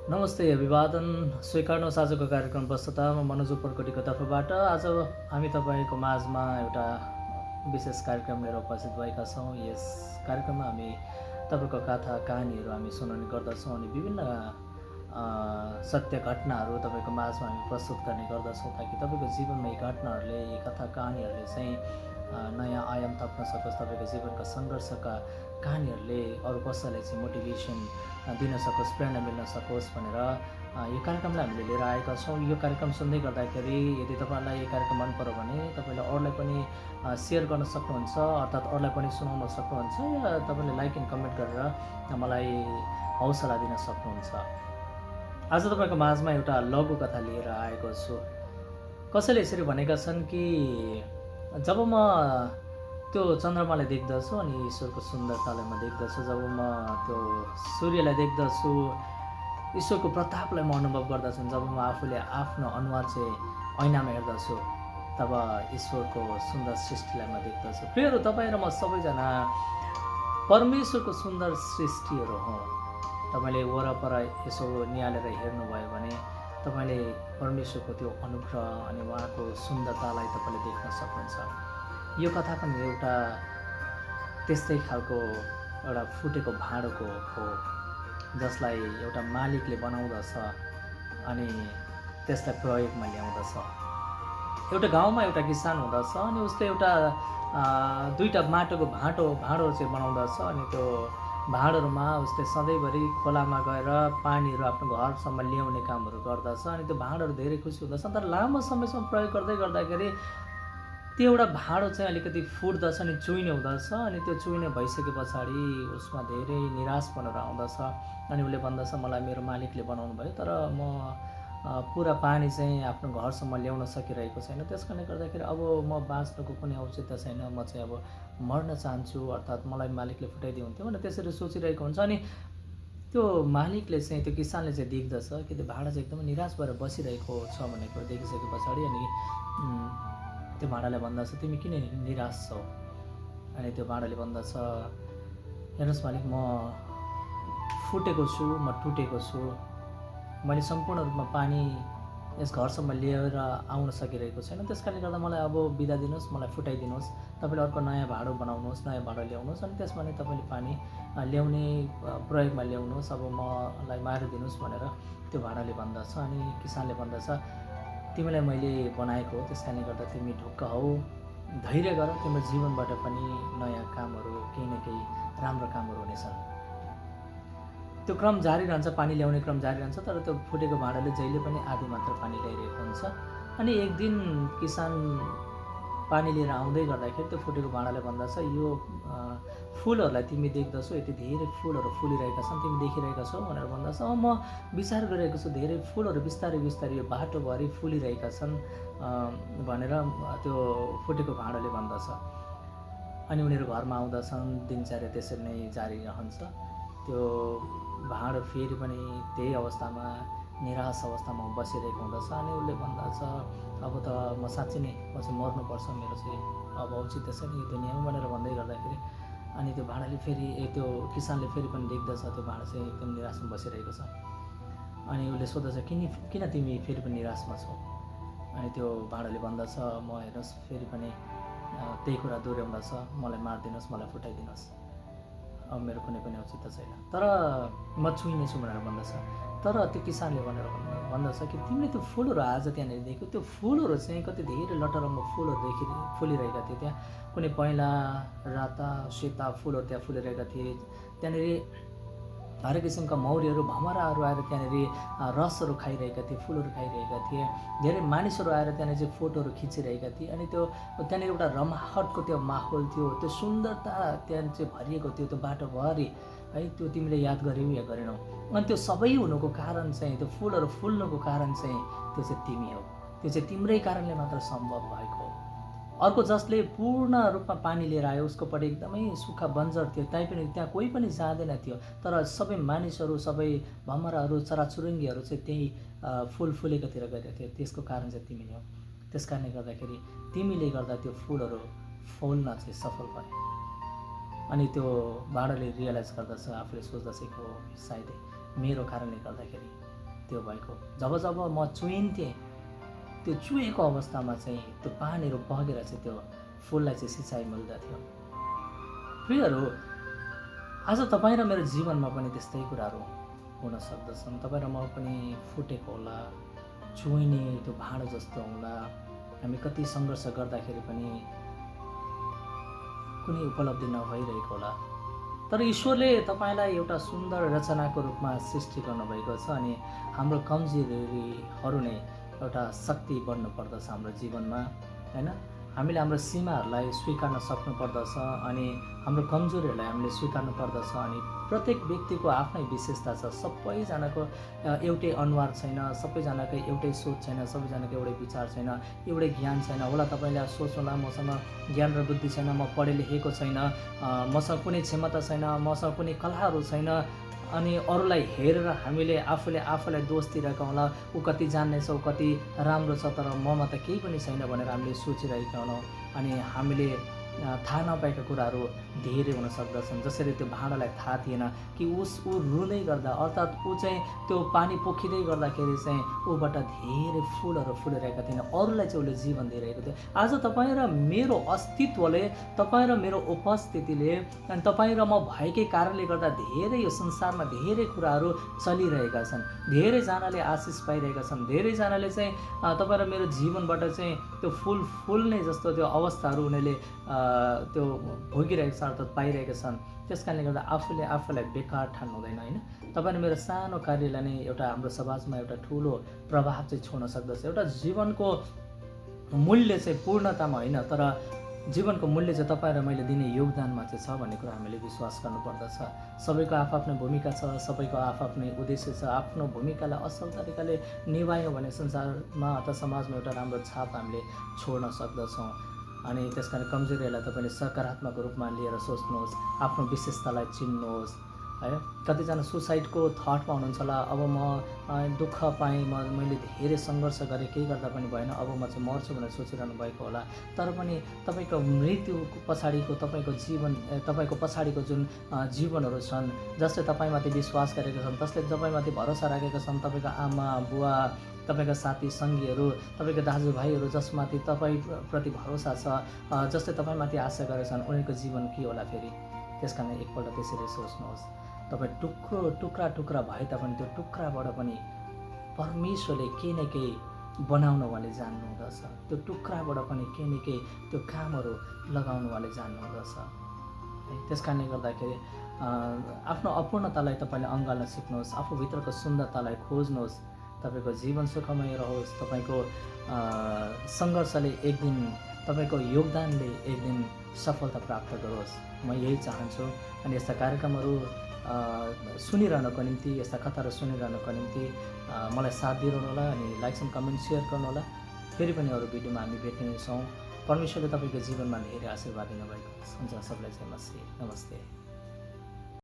नमस्ते, अभिवादन स्वीकार्नुहोस् आजको कार्यक्रम प्रस्तुता म मनोज उपरकोटीको तर्फबाट। आज हामी तपाईँको माझमा एउटा विशेष कार्यक्रम लिएर उपस्थित भएका छौँ। यस कार्यक्रममा हामी तपाईँको कथा कहानीहरू हामी सुनाउने गर्दछौँ अनि विभिन्न सत्य घटनाहरू तपाईँको माझमा हामी प्रस्तुत गर्ने गर्दछौँ ताकि तपाईँको जीवनमा यी घटनाहरूले, यी कथा कहानीहरूले चाहिँ नयाँ आयाम थप्न सकोस्। तपाईँको जीवनका सङ्घर्षका कहानीहरूले अरू कसैलाई चाहिँ मोटिभेसन दिन सकोस्, प्रेरणा मिल्न सकोस् भनेर यो कार्यक्रमलाई हामीले लिएर आएका छौँ। यो कार्यक्रम सुन्दै गर्दाखेरि यदि तपाईँलाई यो कार्यक्रम मन पर्यो भने तपाईँले अरूलाई पनि सेयर गर्न सक्नुहुन्छ, अर्थात् अरूलाई पनि सुनाउन सक्नुहुन्छ या तपाईँले लाइक एन्ड कमेन्ट गरेर मलाई हौसला दिन सक्नुहुन्छ। आज तपाईँको माझमा एउटा लघु कथा लिएर आएको छु। कसैले यसरी भनेका छन् कि जब म त्यो चन्द्रमालाई देख्दछु अनि ईश्वरको सुन्दरतालाई म देख्दछु, जब म त्यो सूर्यलाई देख्दछु, ईश्वरको प्रतापलाई म अनुभव गर्दछु, जब म आफूले आफ्नो अनुहार चाहिँ ऐनामा हेर्दछु तब ईश्वरको सुन्दर सृष्टिलाई म देख्दछु। प्रियहरू, तपाईँ र म सबैजना परमेश्वरको सुन्दर सृष्टिहरू हौँ। तपाईँले वरपर यसो निहालेर हेर्नुभयो भने तपाईँले परमेश्वरको त्यो अनुग्रह अनि उहाँको सुन्दरतालाई तपाईँले देख्न सक्नुहुन्छ। यो कथा पनि एउटा त्यस्तै खालको एउटा फुटेको भाँडोको हो जसलाई एउटा मालिकले बनाउँदछ अनि त्यसलाई प्रयोगमा ल्याउँदछ। एउटा गाउँमा एउटा किसान हुँदछ अनि उसले एउटा दुईवटा माटोको भाँडो चाहिँ बनाउँदछ अनि त्यो भाँडोहरूमा उसले सधैँभरि खोलामा गएर पानीहरू आफ्नो घरसम्म ल्याउने कामहरू गर्दछ अनि त्यो भाँडोहरू धेरै खुसी हुँदछ। तर लामो समयसम्म प्रयोग गर्दाखेरि त्यो एउटा भाँडो चाहिँ अलिकति फुट्दछ अनि चुइने हुँदछ अनि त्यो चुइने भइसके पछाडि उसमा धेरै निराशपनहरू आउँदछ अनि उसले भन्दछ मलाई मेरो मालिकले बनाउनु भयो तर म पुरा पानी चाहिँ आफ्नो घरसम्म ल्याउन सकिरहेको छैन, त्यस कारणले गर्दाखेरि अब म बाँच्नुको कुनै औचित्य छैन, म चाहिँ अब मर्न चाहन्छु, अर्थात् मलाई मालिकले फुटाइदिनुहुन्थ्यो भनेर त्यसरी सोचिरहेको हुन्छ। अनि त्यो मालिकले चाहिँ त्यो किसानले चाहिँ देख्दछ कि त्यो भाँडा चाहिँ एकदमै निराश भएर बसिरहेको छ भन्ने कुरो देखिसके पछाडि अनि त्यो भाँडाले भन्दछ तिमी किन निराश छौ? अनि त्यो भाँडाले भन्दछ हेर्नुहोस् मालिक, म फुटेको छु, म टुटेको छु, मैले सम्पूर्ण रूपमा पानी यस घरसम्म लिएर आउन सकिरहेको छैन, त्यस कारणले गर्दा मलाई अब बिदा दिनुहोस्, मलाई फुटाइदिनुहोस्, तपाईँले अर्को नयाँ भाँडो बनाउनुहोस्, नयाँ भाँडो ल्याउनुहोस् अनि त्यसमा नै तपाईँले पानी ल्याउने प्रयोगमा ल्याउनुहोस्, अब मलाई मारिदिनुहोस् भनेर त्यो भाँडाले भन्दछ। अनि किसानले भन्दछ तिमीलाई मैले बनाएको हो, त्यस कारणले गर्दा तिमी ढुक्क हौ, धैर्य गर, तिम्रो जीवनबाट पनि नयाँ कामहरू केही न केही राम्रो कामहरू हुनेछन्। त्यो क्रम जारी रहन्छ, पानी ल्याउने क्रम जारी रहन्छ, तर त्यो फुटेको भाँडाले जहिले पनि आधी मात्र पानी ल्याइरहेको हुन्छ। अनि एक दिन किसान पानी लिएर आउँदै गर्दाखेरि त्यो फुटेको भाँडाले भन्दछ यो फुलहरूलाई तिमी देख्दछौ, यति धेरै फुलहरू फुलिरहेका छन्, तिमी देखिरहेका छौ भनेर भन्दछ। म विचार गरिरहेको छु धेरै फुलहरू बिस्तारै बिस्तारै यो बाटोभरि फुलिरहेका छन् भनेर त्यो फुटेको भाँडाले भन्दछ। अनि उनीहरू घरमा आउँदछन्, दिनचर्या त्यसरी नै जारी रहन्छ। त्यो भाँडो फेरि पनि त्यही अवस्थामा निराश अवस्थामा बसिरहेको हुँदछ अनि उसले भन्दछ अब त म साँच्चै नै म चाहिँ मर्नुपर्छ, मेरो चाहिँ अब औचित्य छैन यो दुनियाँमा भनेर भन्दै गर्दाखेरि अनि त्यो भाँडाले फेरि त्यो किसानले फेरि पनि देख्दछ त्यो भाँडा चाहिँ एकदम निराशमा बसिरहेको छ। अनि उसले सोध्दछ किन तिमी फेरि पनि निराशमा छौ? अनि त्यो भाँडाले भन्दछ म हेर्नुहोस् फेरि पनि त्यही कुरा दोहोऱ्याउँदछ, मलाई मारिदिनुहोस्, मलाई फुटाइदिनुहोस्, अब मेरो कुनै पनि औचित्य छैन, तर म छुइनेछु भनेर भन्दछ। तर त्यो किसानले भन्दछ कि तिमीले त्यो फुलहरू आज त्यहाँनिर देख्यो, त्यो फुलहरू चाहिँ कति धेरै लटरम्म फुलहरू फुलिरहेका थिए, त्यहाँ कुनै पहेँला राता सेता फुलहरू त्यहाँ फुलिरहेका थिए, त्यहाँनिर हरेक किसिमका मौरीहरू भमराहरू आएर त्यहाँनिर रसहरू खाइरहेका थिए, फुलहरू खाइरहेका थिए, धेरै मानिसहरू आएर त्यहाँनिर चाहिँ फोटोहरू खिचिरहेका थिए अनि त्यो त्यहाँनिर एउटा रमाहटको त्यो माहौल थियो, त्यो सुन्दरता त्यहाँ चाहिँ भरिएको थियो त्यो बाटोभरि है। त्यो तिमीले याद गर्यौ या गरेनौ? अनि त्यो सबै हुनुको कारण चाहिँ त्यो फुलहरू फुल्नुको कारण चाहिँ त्यो चाहिँ तिमी हौ, त्यो चाहिँ तिम्रै कारणले मात्र सम्भव भएको हो। अर्को जसले पूर्ण रूपमा पानी लिएर आयो उसकोपट्टि एकदमै सुक्खा बन्जर थियो, तैपनि त्यहाँ कोही पनि जाँदैन थियो, तर सबै मानिसहरू, सबै भमराहरू, चराचुरुङ्गीहरू चाहिँ त्यही फुल फुलेकोतिर गएका थियो, त्यसको कारण चाहिँ तिमी नै हो। त्यस कारणले गर्दाखेरि तिमीले गर्दा त्यो फुलहरू फुल्न चाहिँ सफल भए। अनि त्यो भाँडाले रियलाइज गर्दछ, आफूले सोच्दछ कि हो सायदै मेरो कारणले गर्दाखेरि त्यो भएको। जब जब म चुइन्थेँ त्यो चुहेको अवस्थामा चाहिँ त्यो पानीहरू बगेर चाहिँ त्यो फुललाई चाहिँ सिँचाइ मिल्दथ्यो। प्रियहरू, आज तपाईँ र मेरो जीवनमा पनि त्यस्तै कुराहरू हुन सक्दछन्। तपाईँ र म पनि फुटेको होला, चुइने त्यो भाँडो जस्तो होला। हामी कति सङ्घर्ष गर्दाखेरि पनि कुनै उपलब्धि नभइरहेको होला, तर ईश्वरले तपाईँलाई एउटा सुन्दर रचनाको रूपमा सृष्टि गर्नुभएको छ अनि हाम्रो कमजोरीहरू नै एउटा शक्ति बन्नुपर्दछ हाम्रो जीवनमा, होइन? हामीले हाम्रो सीमाहरूलाई स्वीकार्न सक्नुपर्दछ अनि हाम्रो कमजोरीहरूलाई हामीले स्वीकार्नु पर्दछ। अनि प्रत्येक व्यक्तिको आफ्नै विशेषता छ। सबैजनाको एउटै अनुहार छैन, सबैजनाको एउटै सोच छैन, सबैजनाको एउटै विचार छैन, एउटै ज्ञान छैन। होला तपाईँले सोच्नुहोला मसँग ज्ञान र बुद्धि छैन, म पढे लेखेको छैन, मसँग कुनै क्षमता छैन, मसँग कुनै कलाहरू छैन, अनि अरूलाई हेरेर हामीले आफूलाई दोष दिइरहेका होला, ऊ कति जान्नेछ, ऊ कति राम्रो छ, तर ममा त केही पनि छैन भनेर हामीले सोचिरहेका हुन्छौँ। अनि हामीले थाहा नपाएका कुराहरू धेरै हुन सक्दछन्। जसरी त्यो भाँडालाई थाहा थिएन कि ऊ रुँदै गर्दा, अर्थात् ऊ चाहिँ त्यो पानी पोखिँदै गर्दाखेरि चाहिँ ऊबाट धेरै फुलहरू फुलिरहेका थिएन, अरूलाई चाहिँ उसले जीवन दिइरहेको थियो। आज तपाईँ र मेरो अस्तित्वले, तपाईँ र मेरो उपस्थितिले अनि तपाईँ र म भएकै कारणले गर्दा धेरै यो संसारमा धेरै कुराहरू चलिरहेका छन्। धेरैजनाले आशिष पाइरहेका छन्, धेरैजनाले चाहिँ तपाईँ र मेरो जीवनबाट चाहिँ त्यो फुल्ने जस्तो त्यो अवस्थाहरू उनीहरूले त्यो भोगिरहेका छन्, अर्थात् पाइरहेका छन्। त्यस कारणले गर्दा आफूलाई बेकार ठान्नु हुँदैन, होइन? तपाईँ र मेरो सानो कार्यलाई नै एउटा हाम्रो समाजमा एउटा ठुलो प्रभाव चाहिँ छोड्न सक्दछ। एउटा जीवनको मूल्य चाहिँ पूर्णतामा होइन, तर जीवनको मूल्य चाहिँ तपाईँ र मैले दिने योगदानमा चाहिँ छ भन्ने कुरा हामीले विश्वास गर्नुपर्दछ। सबैको आफ्नै भूमिका छ, सबैको आफ्नै उद्देश्य छ। आफ्नो भूमिकालाई असल तरिकाले निभायौँ भने संसारमा अथवा समाजमा एउटा राम्रो छाप हामीले छोड्न सक्दछौँ। अनि त्यस कारण कमजोरीहरूलाई तपाईँले सकारात्मक रूपमा लिएर सोच्नुहोस्, आफ्नो विशेषतालाई चिन्नुहोस्, है? कतिजना सुसाइडको थटमा हुनुहुन्छ होला, अब म दुःख पाएँ, मैले धेरै सङ्घर्ष गरेँ, केही गर्दा पनि भएन, अब म चाहिँ मर्छु भनेर सोचिरहनु भएको होला। तर पनि तपाईँको मृत्युको पछाडिको तपाईँको पछाडिको जुन जीवनहरू छन्, जसले तपाईँमाथि विश्वास गरेका छन्, जसले तपाईँमाथि भरोसा राखेका छन्, तपाईँको आमा बुवा, तपाईँका साथी सङ्गीहरू, तपाईँको दाजुभाइहरू जसमाथि तपाईँप्रति भरोसा छ, जसले तपाईँमाथि आशा गरेका छन्, उनीहरूको जीवन के होला फेरि? त्यस कारण एकपल्ट त्यसरी सोच्नुहोस्। तपाईँ टुक्रा भए तापनि त्यो टुक्राबाट पनि परमेश्वरले केही न केही बनाउन उहाँले जान्नुहुँदछ। त्यो टुक्राबाट पनि केही न केही त्यो कामहरू लगाउन उहाँले जान्नुहुँदछ, है? त्यस कारणले गर्दाखेरि आफ्नो अपूर्णतालाई तपाईँले अँगाल्न सिक्नुहोस्, आफूभित्रको सुन्दरतालाई खोज्नुहोस्। तपाईँको जीवन सुखमय रहोस्, तपाईँको सङ्घर्षले एक दिन, तपाईँको योगदानले एक दिन सफलता प्राप्त गरोस्, म यही चाहन्छु। अनि यस्ता कार्यक्रमहरू सुनिरहनको निम्ति, यस्ता कथाहरू सुनिरहनको निम्ति मलाई साथ दिइरहनुहोला अनि लाइक एन्ड कमेन्ट सेयर गर्नुहोला। फेरि पनि अरू भिडियोमा हामी भेट्नेछौँ। परमेश्वरले तपाईँको जीवनमा धेरै आशीर्वाद दिनुभएको हुन्छ। सबलाई चाहिँ नमस्ते।